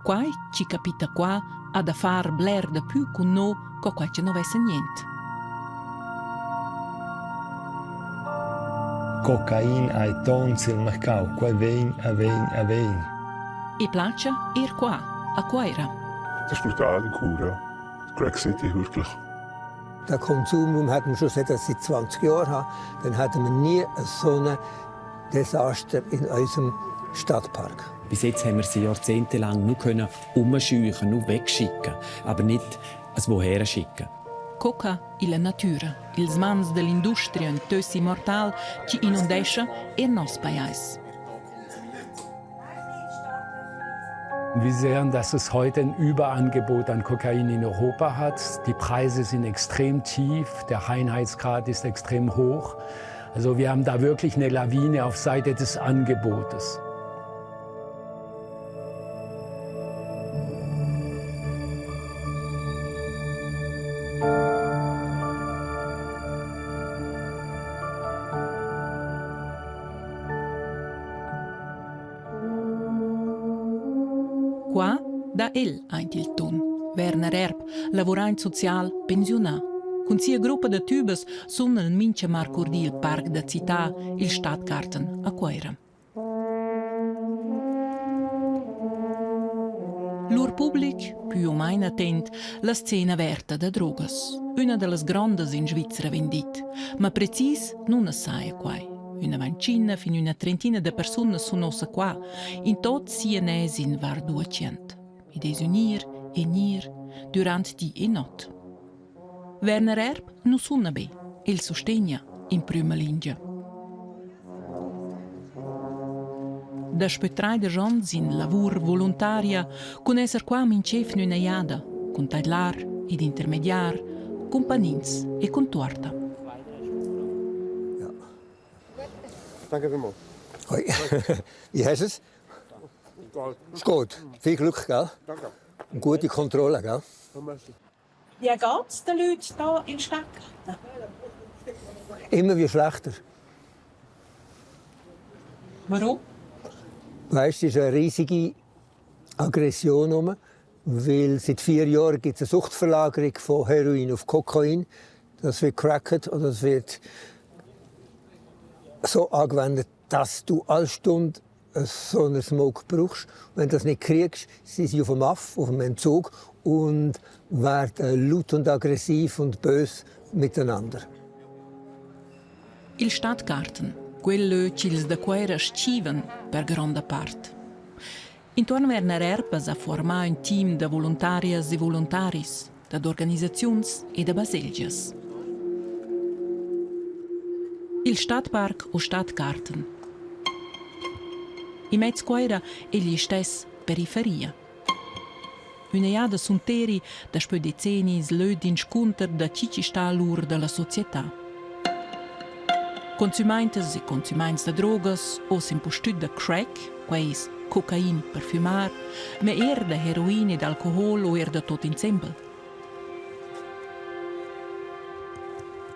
Quai chi capita qua ha da far bler dapü cun no co quai chi nu vessa niente. Cocain hai tons il marcau, quei vegn a vegn a vegn. E placha eir qua, a Cuaira. Das ist brutal in Chur, ja. Crack City, wirklich. Der Konsum hat man schon seit ich 20 Jahren habe, dann hatten wir nie so ein Desaster in unserem Stadtpark. Bis jetzt haben wir sie jahrzehntelang nur können umscheuchen, nur wegschicken, aber nicht es woher schicken. Coca illa natüra, ils mans dell'industria ün tössi mortal chi inundescha eir nos pajais. Wir sehen, dass es heute ein Überangebot an Kokain in Europa hat. Die Preise sind extrem tief, der Reinheitsgrad ist extrem hoch. Also wir haben da wirklich eine Lawine auf Seite des Angebotes. Qua dà el aint il tun. Werner Erb, lavuraint social, pensiunà. Cun sia gruppa da tübas sun el mincha marcurdi il parc da cità, il Stadtgarten a Cuoira. Lur public, più o main attent, la scena averta da drogas. Üna da las grondas in Svizra vegn dit, ma precis nun as saja quai. Üna vancina fin üna trentina da persunas sun uossa qua, in tot sia nes in var 200. Id es ün ir e gnir durant di e not. Werner Erb nu suna be, el sustegna in prüma lingia. Daspö trais ons in lavur voluntaria cun esser qua minch'eivna üna jada, cun taidlar ed intermediar, cun panins e cun tuorta. Ja. Danke vielmals. Hoi. Wie heißt es? Ist gut. Viel Glück, gell? Danke. Und gute Kontrolle, gell? Wie geht's den Leuten hier in Stadtgarten? Immer wie schlechter. Warum? Weißt, es ist eine riesige Aggression rum, weil seit 4 Jahren gibt es eine Suchtverlagerung von Heroin auf Kokain. Das wird cracked oder das wird so angewendet, dass du alle Stunde so einen Smoke brauchst. Wenn du das nicht kriegst, sind sie auf dem Aff, auf dem Entzug und werden laut und aggressiv und bös miteinander. Il Stadtgarten, quel lö ch'ils da Cuera schivan per gronda part. Intuorn Werner Erb s'ha formà ün team da voluntarias e voluntaris, dad organisaziuns e da baselgias. Il Stadtpark o Stadtgarten. Immez Cuaira è listess periferia. Üna jada sunteri daspö decennis lö d'inscunter da chi chi sta a l'ur da la società. Consumaintas e consumaints da drogas o impustüt da crack, quai es cocain per fümar, ma eir da heroin ed alcohol o eir da tuot insembel.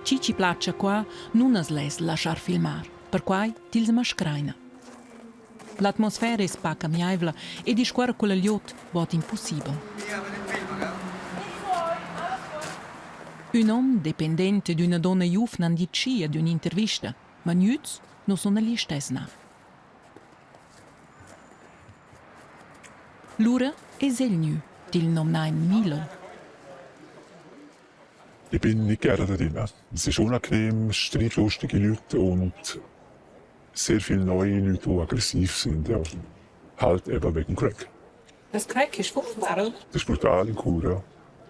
Chi chi placha qua nun as less laschar filmar, perquai tils mascraina. L'atmosfera es pac amiaivla e discuorrer culla glieud bod impussibel. Ün hom dependent d'üna donna giuvna han dit schi ad ün'intervista, ma gnüts nu sun listess na. Lura es el gnü, til nomnain Milo. Ich bin nicht gerne da drin. Es ist unangenehm, streitlustige Leute und sehr viele neue Leute, die aggressiv sind. Ja. Halt eben wegen Crack. Das Crack ist furchtbar, oder? Das ist brutal in Chur, ja.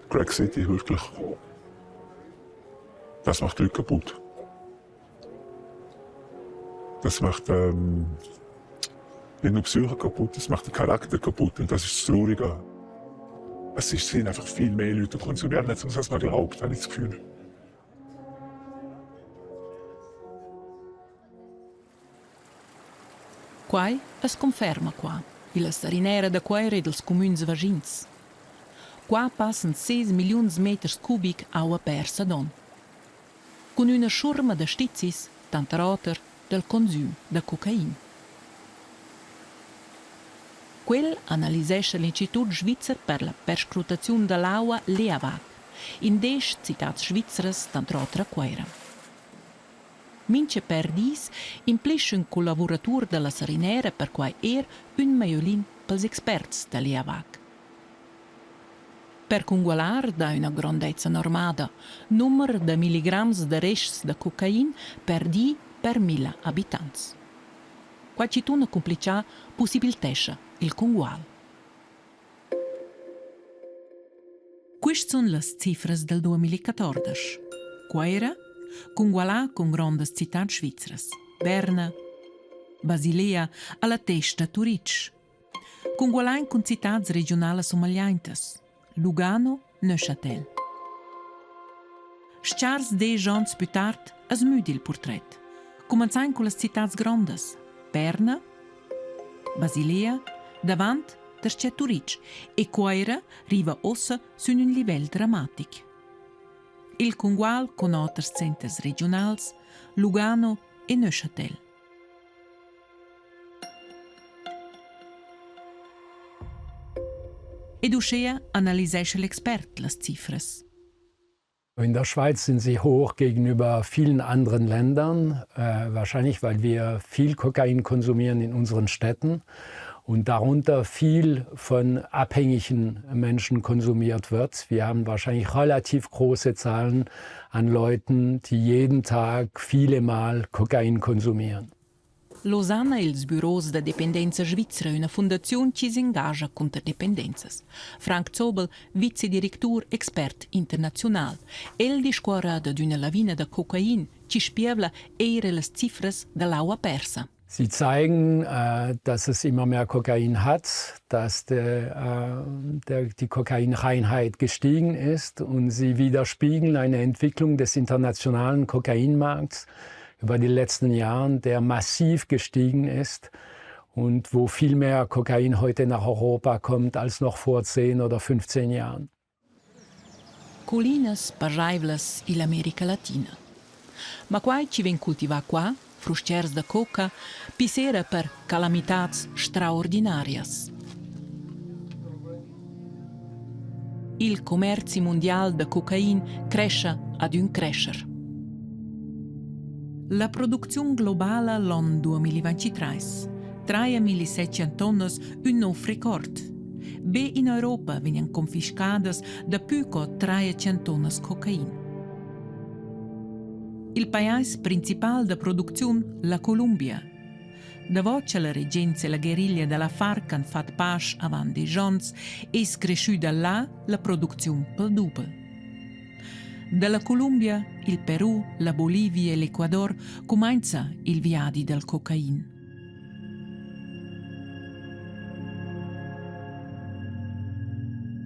Crack City, wirklich. Das macht Leute kaputt. Das macht nicht nur die Psyche kaputt, das macht den Charakter kaputt und das ist das Traurige. Es sind einfach viel mehr Leute, die konsumieren, als man glaubt, habe ich das Gefühl. Quai as conferma qua illa sarinera da Cuaira e dals cumüns vaschins. Qua passan ses milliuns meters cubic aua persa d'on. Cun üna schurma da stizis, tanter oter, dal consüm da cocain. Quel analisescha l'Institut svizzer per la perscrutaziun da l'aua l'EAVAG in desch citads svizras tanter oter a Cuaira. Mincha pêr dis implischa ün collavuratur da la sarinera perquai eir ün maiolin pels experts da l'EAVAG. Per congualar dà üna grondezza normada, numer da milligrams da rests da cocain per di per milla abitants. Quai chi tuna cumplichà pussibiltescha il congual. Quists sun las cifras dal 2014. Cuaira, congualà cun grondas citads svizras, Berna, Basilea, alla testa Turitg. Congualain cun citads regiunalas sumagliaintas, Lugano, Neuchâtel. Schars desch ons plü tard as müda il purtret. Cumanzain cun las citads grondas, Berna, Basilea, davant darcheu Turitg e Cuoira riva uossa sün ün livel dramatic. Il congual cun oters centers regiunals, Lugano e Neuchâtel. Ed uschea analisescha l'expert las cifras. In der Schweiz sind sie hoch gegenüber vielen anderen Ländern, äh, wahrscheinlich weil wir viel Kokain konsumieren in unseren Städten und darunter viel von abhängigen Menschen konsumiert wird. Wir haben wahrscheinlich relativ große Zahlen an Leuten, die jeden Tag viele Mal Kokain konsumieren. Losanna ils büros da dependenza svizra üna fundaziun chi s'engascha cunter dependenzas. Frank Zobel, vicedirectur, expert internaziunal. El discuorra dad üna lavina da cocain chi spievla eir las cifras da l'aua persa. Sie zeigen, äh, dass es immer mehr Kokain hat, dass der, äh, der, die Kokainreinheit gestiegen ist und sie widerspiegeln eine Entwicklung des internationalen Kokainmarkts über die letzten Jahren, der massiv gestiegen ist und wo viel mehr Kokain heute nach Europa kommt als noch vor 10 oder 15 Jahren. Collinas paschaivlas ill'America Latina. Ma quai chi vegn cultivà qua, frus-chers da coca, pissera per calamitats straordinarias. Il commerzi mundial da cocain crescha ad ün crescher. La producziun globala l'on 2023 traja 1700 tonnas ün nouv record. Be in Europa vegnan confiscadas dapü co 300 tonnas cocain. Il pajais principal da producziun, la Columbia. Davo cha la regenza e la guerriglia da la FARC han fat pasch avant desch ons, es creschüda là la producziun pel dubel. Dalla Columbia, il Peru, la Bolivia e l'Ecuador cumainza il viadi dal cocain.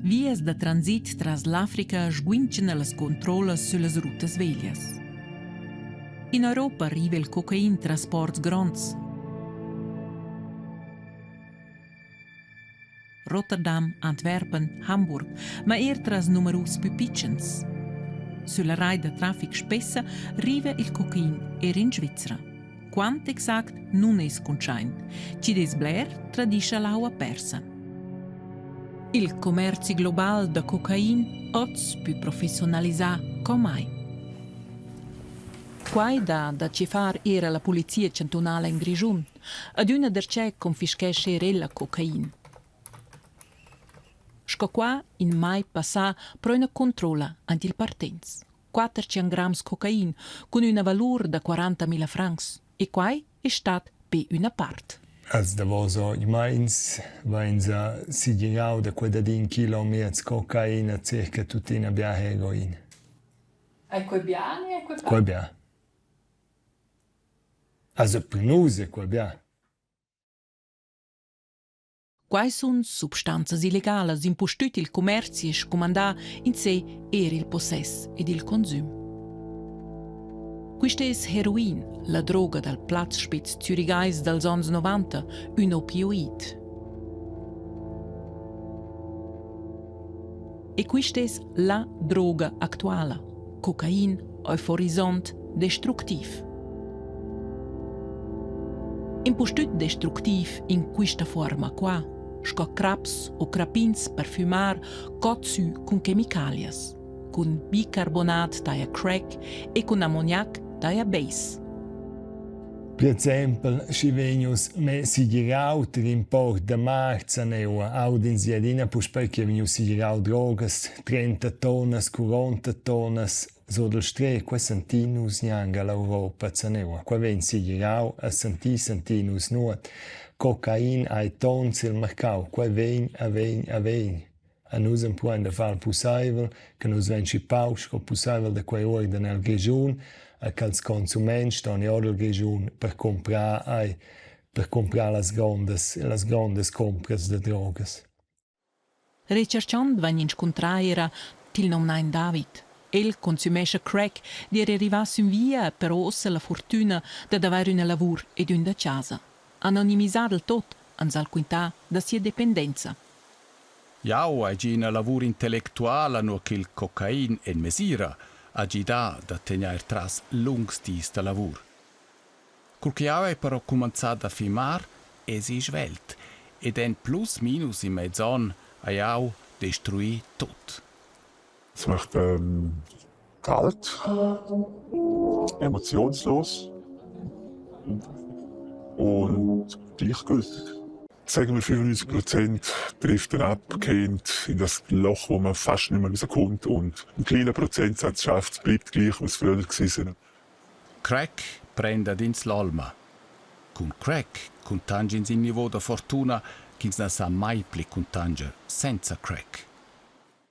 Vias da transit tras l'Africa sguinchan las controllas süllas rutas veglias. In Europa riva il cocain tras ports gronds. Rotterdam, Antwerpen, Hamburg, ma eir tras numerus pü pitschens. Sülla rait da trafic spessa riva il cocain eir in Svizra. Quant exact nun es cuntschaint. Chi'd es bler, tradischa l'aua persa. Il commerzi global da cocain hoz pü professiunalisà co mai. Quai dà da che far eir a la pulizia chantunala in Grischun. Adüna darcheu confischescha eir ella cocain. Sco qua in mai passà pro üna controlla ant il Partenz. 400 grams cocain cun üna valur da 40.000 francs e quai es stat be üna part. Els davos meins vainsa sigliau da quei dad in chilo miez cocaina circa tuttina bia heroin. Ei quei bia ni ei quei Quei bia. Also per nus è quei bia. Quai sun substanzas illegalas, impustüt il commerzi es scumandà in se eir il possess ed il consüm. Quist es heroin, la droga dal Platzspitz zürigais dals ons 90, ün opioid. E quist es la droga actuala, cocain, euforisant, destructiv. Impustüt destructiv in quista fuorma qua. sco craps o crapins per fümar cot sü cun chemicalias. Cun bicarbonat daja crack e cun ammoniac daja base. Per exempel, schi vegn uss mez segirau tier import da marz neu aud'ins gia adina puspei che vegniu segirau drogas 30 tonnas, 40 tonnas sur dal streh. Quei sentin nus gnanca l'Europa zanua. Quei vegn segirau e sentir sentin nus nuot. Cocain ei ton sil marcau, quei vegn e vegn e vegn. A nus empruein da far pusseivel che nus vein schi pauc sco pusseivel da quei uorden el Grischun e ch'els consuments ston ir ord il Grischun per cumprar ei per cumprar las grondas las grondas cumpras da drogas. Retscherchond vain inscuntrà era til nomnain David. El consümescha crack d'eir arrivà sün via e però uossa la furtüna dad avair üna lavur ed ün da chasa. Anonimisà dal tot ans ha'l quintà da sia dependenza. Jau hai gì ina lavur intellectuala nua ch'il cocain en mesira ha gidà da tegnair tras lungs dis da lavur. Cur che jau hai però cumenzà da fimar, èsi svelt ed en plus minus in mez onn hai jau destruì tut. Es macht kalt, emotionslos und gleichgültig. Sagen wir 95% driften ab, gehen in das Loch, wo man fast nicht mehr rauskommt und ein kleiner Prozentsatz schafft es, bleibt gleich, was früher war. Crack prenda dins l'olma. Cun crack cuntansch'ins in niveau da fortuna ch'ins na sa mai pli cuntanscher senza crack.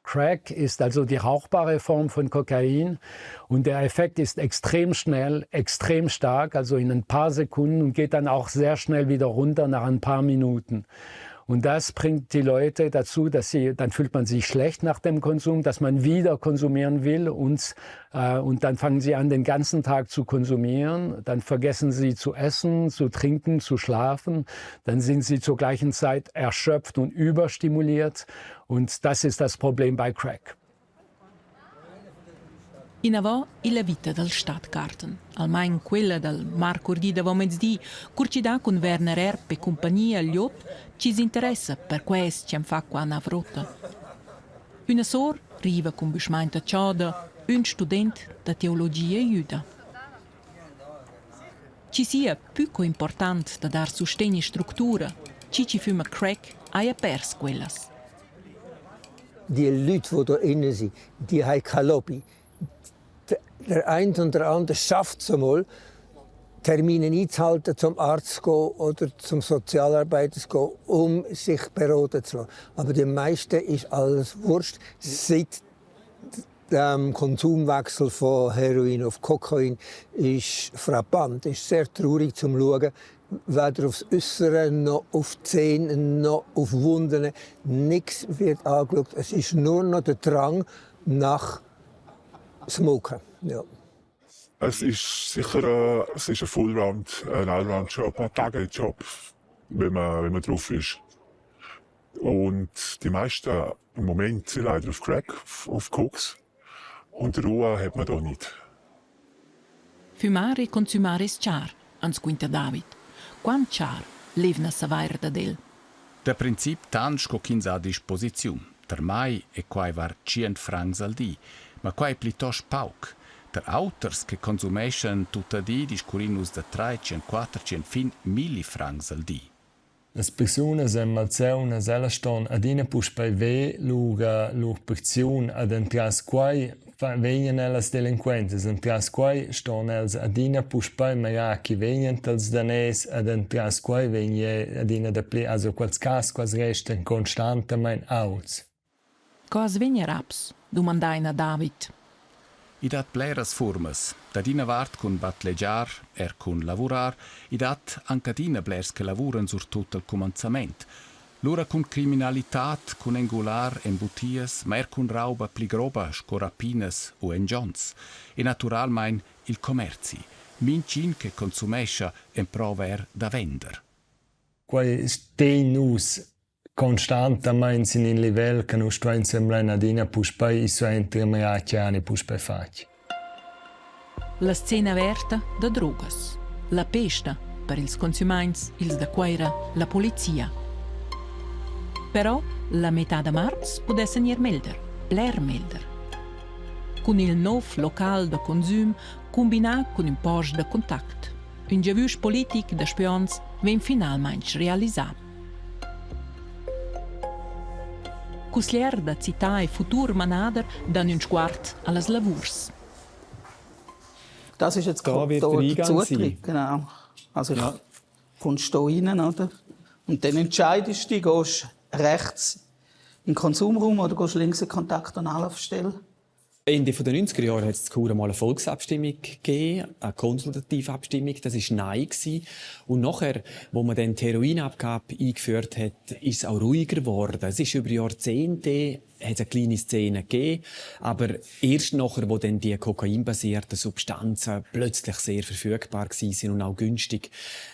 Crack ist also die rauchbare Form von Kokain und der Effekt ist extrem schnell, extrem stark, also in ein paar Sekunden und geht dann auch sehr schnell wieder runter nach ein paar Minuten. Und das bringt die Leute dazu, dass sie, dann fühlt man sich schlecht nach dem Konsum, dass man wieder konsumieren will und, äh, und dann fangen sie an, den ganzen Tag zu konsumieren. Dann vergessen sie zu essen, zu trinken, zu schlafen. Dann sind sie zur gleichen Zeit erschöpft und überstimuliert. Und das ist das Problem bei Crack. Inavò illa vita dal Stadtgarten, almain quella dal marcurdi davomezdi, cur chi dà cun Werner Erb e cumpagnia glieud chi s'interessa per quels chi han fat qua Navrotta. Üna sor riva cun büschmainta choda, ün student da teologia jüda. Chi sia pü co important da dar sustegn e structura, chi chi füma crack haja pers quellas. Die Leute, die da innen sind, die haben keine Lobby. Der eine und der andere schafft es einmal, Termine einzuhalten, zum Arzt zu gehen oder zum Sozialarbeiter zu gehen, um sich beraten zu lassen. Aber den meisten ist alles wurscht. Seit dem Konsumwechsel von Heroin auf Kokain ist frappant, ist sehr traurig zum Schauen, weder aufs Äußere noch auf die Zähne noch auf Wunden. Nichts wird angeschaut. Es ist nur noch der Drang nach Smoken. Ja. Es ist sicher äh, es ist ein Fullround, ein Allround-Job, ein Tagejob, wenn man, wenn man drauf ist. Und die meisten im Moment sind leider auf Crack, auf, auf Koks. Und Ruhe hat man da nicht. Fumar e consumar es char, ans quinta David. Quant char levna savair dad el. Da princip tant sco ch'ins ha a disposiziun. Tar mai è quai var tschient francs al di, ma quai è plitost pauc. Tar auters che consumeschan tuttadi discurrin nus da 300, 400 fin milli francs al di. Las persunas ein malsaunas, ellas ston adina puspei ver lur, lur perziun ed entras quei vegnan ellas delinquentas. Entras quei ston els adina puspei mirar ch'i vegnan tals daners ed entras quei vegn ei adina dapli, also quels cass quels restan constantamein aults. Co as vegna raps? dumandaina David. I dat bleras furmas. Dad ina vart cun batlegiar, er cun lavurar. I dat anc adina blers che lavuran surtut al cumenzament. Lura cun criminalitad, cun engular en butias, ma er cun rauba pli groba sco rapinas u engions. E naturalmain il commerzi. Mintgin che consumescha emprova er da vender. Quei stein nus constantamain sin in livel che nus stuein semblar adina puspei ir suenter mirar che hani puspei fatg. La scena averta da drogas. La pesta per ils consumaints, ils da Cuaira, la polizia. Però la metà da marz pudessan ir melder, bler melder. Cun il nov local da consum cumbinà cun ün post da contact. Ün giavüsch politic da spions vegn finalmaing realisà. Cusglier da cità e futur manader dan ün sguard a las lavurs. Das ist jetzt Da wird der der Eingang Zutritt, sein. genau. Also ich Ja. kommst hier rein, oder? Und dann entscheidest du dich, gehst rechts in den Konsumraum oder gehst links in Kontakt- und Anlaufstelle. Ende der 90er Jahre hat es in Chur mal eine Volksabstimmung gegeben, eine konsultative Abstimmung. Das war Nein. Gewesen. Und nachher, wo man dann die Heroinabgabe eingeführt hat, ist es auch ruhiger geworden. Es ist über Jahrzehnte hat es eine kleine Szene gegeben, aber erst nachher, wo dann die kokainbasierten Substanzen plötzlich sehr verfügbar sind und auch günstig,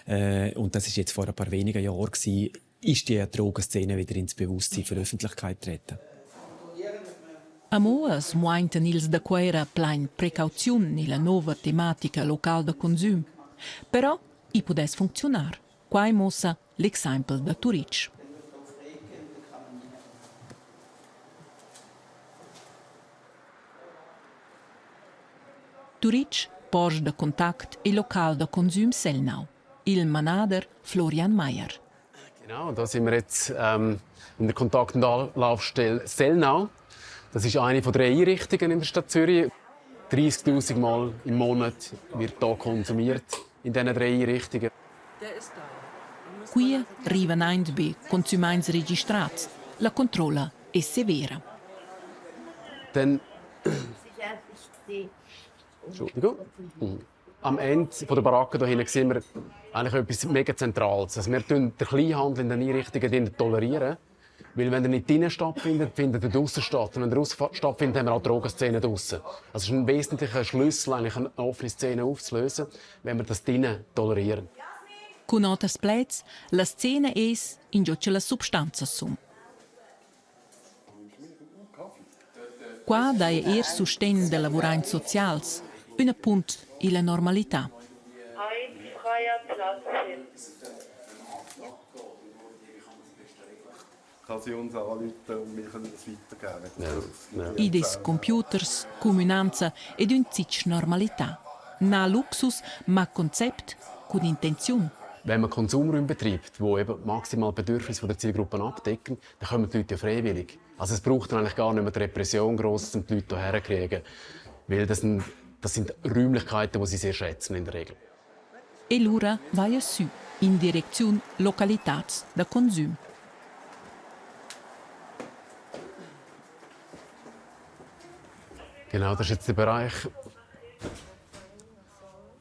und das ist jetzt vor ein paar wenigen Jahren gewesen, ist die Drogenszene wieder ins Bewusstsein der Öffentlichkeit getreten. Amo as muaintan ils da Cuera plain precauziun illa nouva tematica local da consüm. Però i pudess funcziunar. Quai muossa l'exaimpel da Turitg. Turitg, post da contact e local da consüm Selnau. Il manader Florian Mayer. Genau, da sind wir jetzt in der Kontakt- und Anlaufstelle Selnau. Das ist eine von drei Einrichtungen in der Stadt Zürich. 30.000 Mal im Monat wird hier konsumiert in diesen drei Einrichtungen. Qui rivan aint be consumaints registrats. La controlla es severa. Dann Entschuldigung. Am Ende von der Baracke hier hinten sehen wir eigentlich etwas mega Zentrales. Also wir tolerieren den Kleinhandel in den Einrichtungen tolerieren. Weil wenn er nicht drinnen stattfindet, findet er draussen statt. Und wenn er draussen stattfindet, haben wir auch Drogenszenen draussen. Also es ist ein wesentlicher Schlüssel, eigentlich eine offene Szene aufzulösen, wenn wir das drinnen tolerieren. Cun oters pleds, la scena es ingio cha las substanzas sun. Qua daja eir sustegn da lavuraints socials, üna punt illa normalità. Ein freier Platz hin. Kann sie uns anrufen und wir können es weitergeben. Ja, ja. Id es computers, cumünanza ed ün zich normalità. Na luxus, ma concept cun intenziun. Wenn man Konsumräume betreibt, die eben maximal Bedürfnisse der Zielgruppen abdecken, dann kommen die Leute ja freiwillig. Also es braucht dann eigentlich gar nicht mehr die Repression gross, um die Leute hierher zu kriegen. Weil das sind Räumlichkeiten, die sie sehr schätzen in der Regel. E lura vaja sü in direcziun localitats da consüm. Genau, das ist jetzt der Bereich,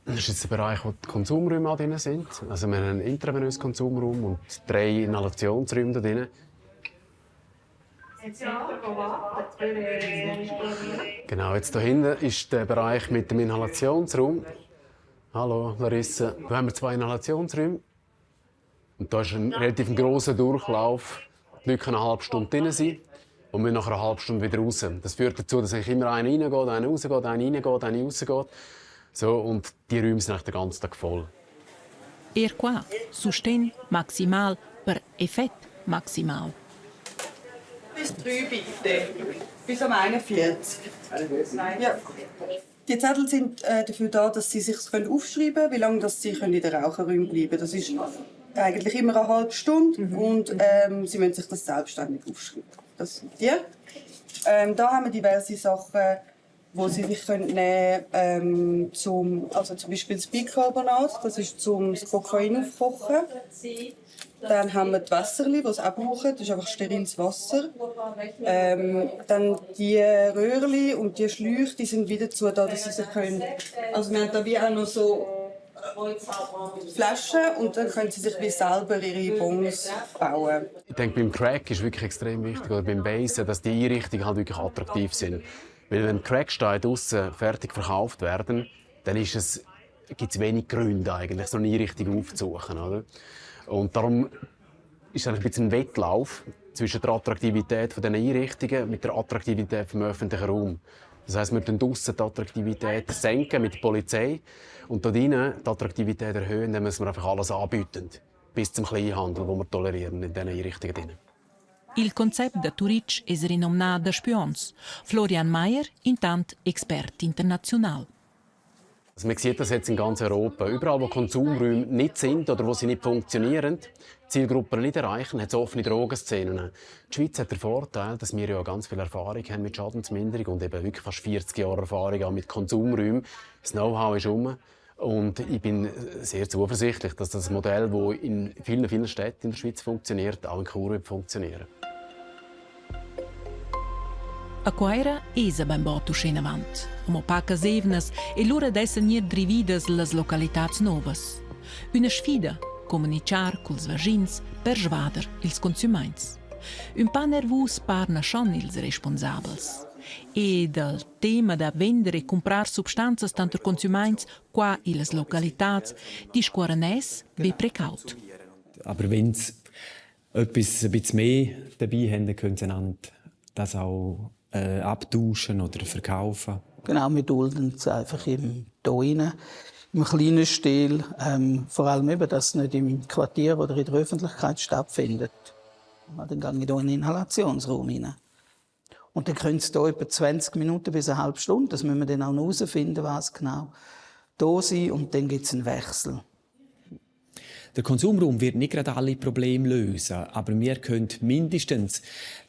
das ist jetzt der Bereich, wo die Konsumräume auch drin sind. Also wir haben einen intravenösen Konsumraum und drei Inhalationsräume da drin. Genau, jetzt hier hinten ist der Bereich mit dem Inhalationsraum. Hallo Larissa, da haben wir zwei Inhalationsräume. Und da ist ein relativ grosser Durchlauf. Die Leute können eine halbe Stunde drin sein und müssen nach einer halben Stunde wieder raus. Das führt dazu, dass eigentlich immer einer reingeht, einer rausgeht, einer reingeht, einer rausgeht. So, und die Räume sind eigentlich den ganzen Tag voll. Eir qua sustegn maximal per effet maximal. Bis 3 bitte. Bis am 41. Ja. Die Zettel sind dafür da, dass Sie sich aufschreiben können, wie lange dass Sie können in den Raucherräumen bleiben können. Das ist eigentlich immer eine halbe Stunde und Sie müssen sich das selbstständig aufschreiben. Das sind die. Da haben wir diverse Sachen, wo Sie sich können nehmen zum, also zum Beispiel das Bicarbonat, das ist zum das Kokain aufkochen. Dann haben wir die Wässerli, die sie auch brauchen, das ist einfach steriles Wasser. Dann die Röhrli und die Schläuche, die sind wieder dazu da, dass sie sich können, also wir haben da wie auch noch so Flaschen und dann können sie sich wie selber ihre Bongs bauen. Ich denke, beim Crack ist wirklich extrem wichtig, oder beim Basen, dass die Einrichtungen halt wirklich attraktiv sind. Weil wenn Cracksteine draussen fertig verkauft werden, dann gibt es wenig Gründe, eigentlich, so eine Einrichtung aufzusuchen. Oder? Und darum ist es eigentlich ein bisschen ein Wettlauf zwischen der Attraktivität dieser Einrichtungen mit der Attraktivität vom öffentlichen Raum. Das heisst, wir senken draussen die Attraktivität senken mit der Polizei und dort drinnen die Attraktivität erhöhen, indem wir einfach alles anbieten. Bis zum Kleinhandel, den wir tolerieren in diesen Einrichtungen. Drin. Il concept da Turitg es rinomnà daspö ons. Florian Mayer, intant expert internaziunal. Also man sieht das jetzt in ganz Europa. Überall, wo Konsumräume nicht sind oder wo sie nicht funktionieren, Zielgruppen nicht erreichen, hat es offene Drogenszenen. Die Schweiz hat den Vorteil, dass wir ja ganz viel Erfahrung haben mit Schadensminderung und eben wirklich fast 40 Jahre Erfahrung auch mit Konsumräumen. Das Know-how ist um. Und ich bin sehr zuversichtlich, dass das Modell, das in vielen, vielen Städten in der Schweiz funktioniert, auch in Chur wird funktionieren. A Cuaira esa bainbod uschè inavant. Amo pacas evnas e lura dessan gnir drividas las localitats nouvas. Üna sfida, comunichar culs vaschins, persvader ils consumaints. Ün pa nervus parna schon ils responsabels. E dal tema da vender e cumprar substanzas tanter consumaints qua illas localitats discuorran es be precaut. Aber wenn's etwas ein bisschen mehr dabei haben, dann können sie einander das auch äh, abtauschen oder verkaufen. Genau, wir dulden es einfach im hier rein, im kleinen Stil. Ähm, vor allem eben, dass es nicht im Quartier oder in der Öffentlichkeit stattfindet. Dann gehe ich hier in den Inhalationsraum rein. Und dann können sie hier etwa 20 Minuten bis eine halbe Stunde, das müssen wir dann auch noch herausfinden, was genau da sein und dann gibt es einen Wechsel. Der Konsumraum wird nicht gerade alle Probleme lösen, aber wir können mindestens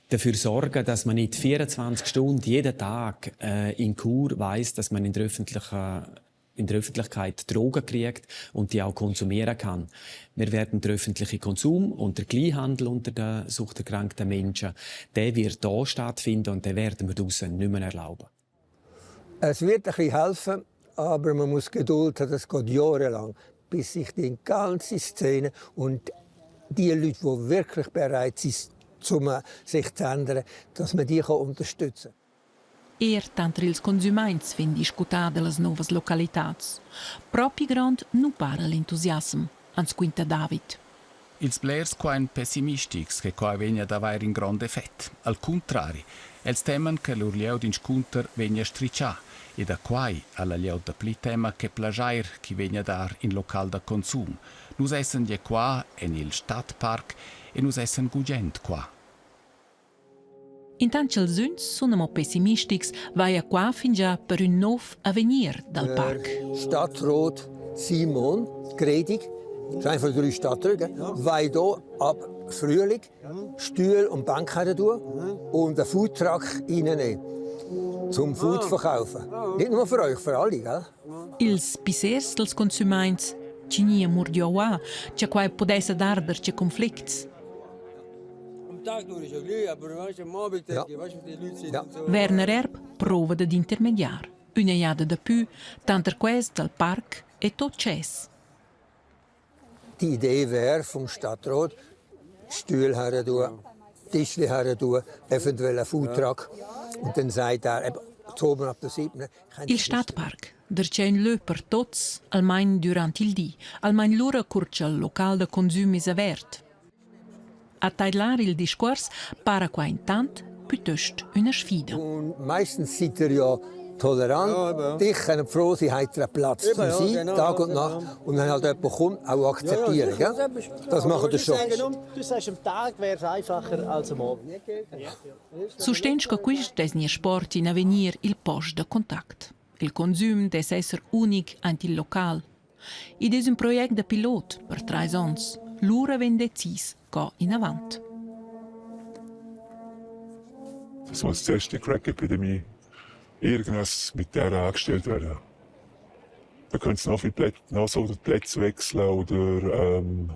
dafür sorgen, dass man nicht 24 Stunden jeden Tag äh, in Chur weiß, dass man in der öffentlichen in der Öffentlichkeit Drogen kriegt und die auch konsumieren kann. Wir werden den öffentlichen Konsum und der Kleinhandel unter den suchterkrankten Menschen, der wird da stattfinden und den werden wir draussen nicht mehr erlauben. Es wird ein bisschen helfen, aber man muss Geduld haben, das geht jahrelang, bis sich die ganze Szene und die Leute, die wirklich bereit sind, um sich zu ändern, dass man die unterstützen kann. Eir tanter ils consumaints vegn discutà da las nouvas localitats. Propi grond nu para l'entusiassem, ans quinta David. Ils blers qua èn pessimistics che quai vegnia ad avair in grond effect. Al cuntrari, els teman che lur lieu d'inscunter vegnia stritschà e da quai ha la glieud dapli tema che plaschair ch'i vegnia a dar in local da consum. Nus essan gia qua en il Stadtpark e nus essan gugent qua. Intant cha'ls üns sun amo pessimistics, vaja qua fingià per ün nouv avegnir dal parc. Stadtrat Simon Gredig, ist einer von drei Stadträten, weil da ab Frühling Stühle und Bank tun und einen Foodtruck reinnehmen, zum Food verkaufen. Nicht nur für euch, für alle, gell? Ils pissers dals consumaints chi gnia murdiouà cha quai pudessa dar darcheu conflicts. Werner Erb prova dad intermediar üna jada dapü tanter quels dal parc e tot tschess. Die Idee wäre vom Stadtrat, Stühle her tun, Tischli her tun, eventuell einen Foodtruck. Und dann sagt er, eben, oben ab der 7. Il Stadtpark, darcheu ün lö per tuots, almain dürant il di, almain lura cur cha'l local da consüm es avert. A taidlar il discuors para qua intant pütöst üna sfida. Und meistens seid ihr ja tolerant. Ja, Dich können froh sein, habt ihr einen Platz zum ja, Sein, genau, Tag und genau. Nacht. Und wenn halt jemand kommt, auch akzeptieren. Ja, ja, das machen wir schon. Du sagst, am Tag wäre es einfacher als am Abend. Sustegn sco quist dess gnir sport in avegnir il post da contact. Il consüm dess esser unic aint il local. Id es ün project da pilot per trais ons. Lura vegn decis co inavant. Es muss zuerst die Crack-Epidemie irgendwas mit der angestellt werden. Da können sie noch viel Plätze, noch so die Plätze wechseln oder ähm,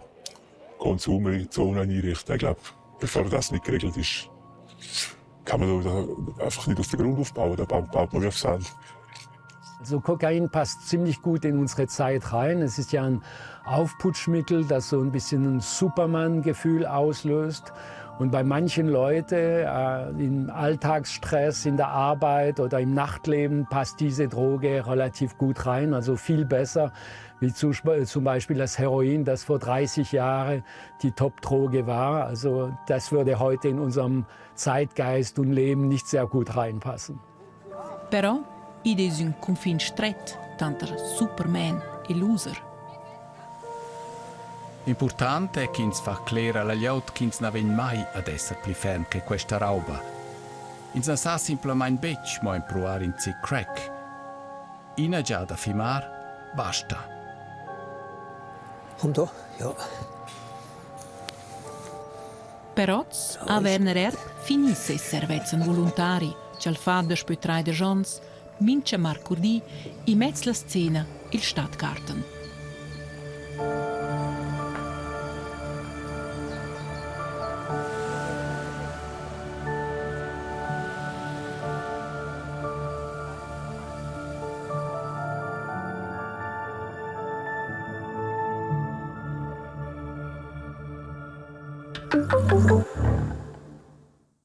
Konsumzonen einrichten. Ich glaube, bevor das nicht geregelt ist, kann man da einfach nicht auf den Grund aufbauen. Da baut man wie auf Sand. Also Kokain passt ziemlich gut in unsere Zeit rein. Es ist ja ein Aufputschmittel, das so ein bisschen ein Superman-Gefühl auslöst. Und bei manchen Leuten äh, im Alltagsstress, in der Arbeit oder im Nachtleben passt diese Droge relativ gut rein, also viel besser wie zu, zum Beispiel das Heroin, das vor 30 Jahren die Top-Droge war. Also das würde heute in unserem Zeitgeist und Leben nicht sehr gut reinpassen. Però id es ün cunfin stret tanter Superman e loser. Important è ch'ins fa cler alla glieud ch'ins na vegn mai ad esser pli ferm che questa rauba. Ins na sa simplamain betg mo empruar in zic crack. Ina giada fimar, basta. Komm da, ja. Per oz ha Werner Erb finì ses servezzan voluntari ch'el fa daspö traidesch ons mincha marcurdi immez la scena il Stadtgarten.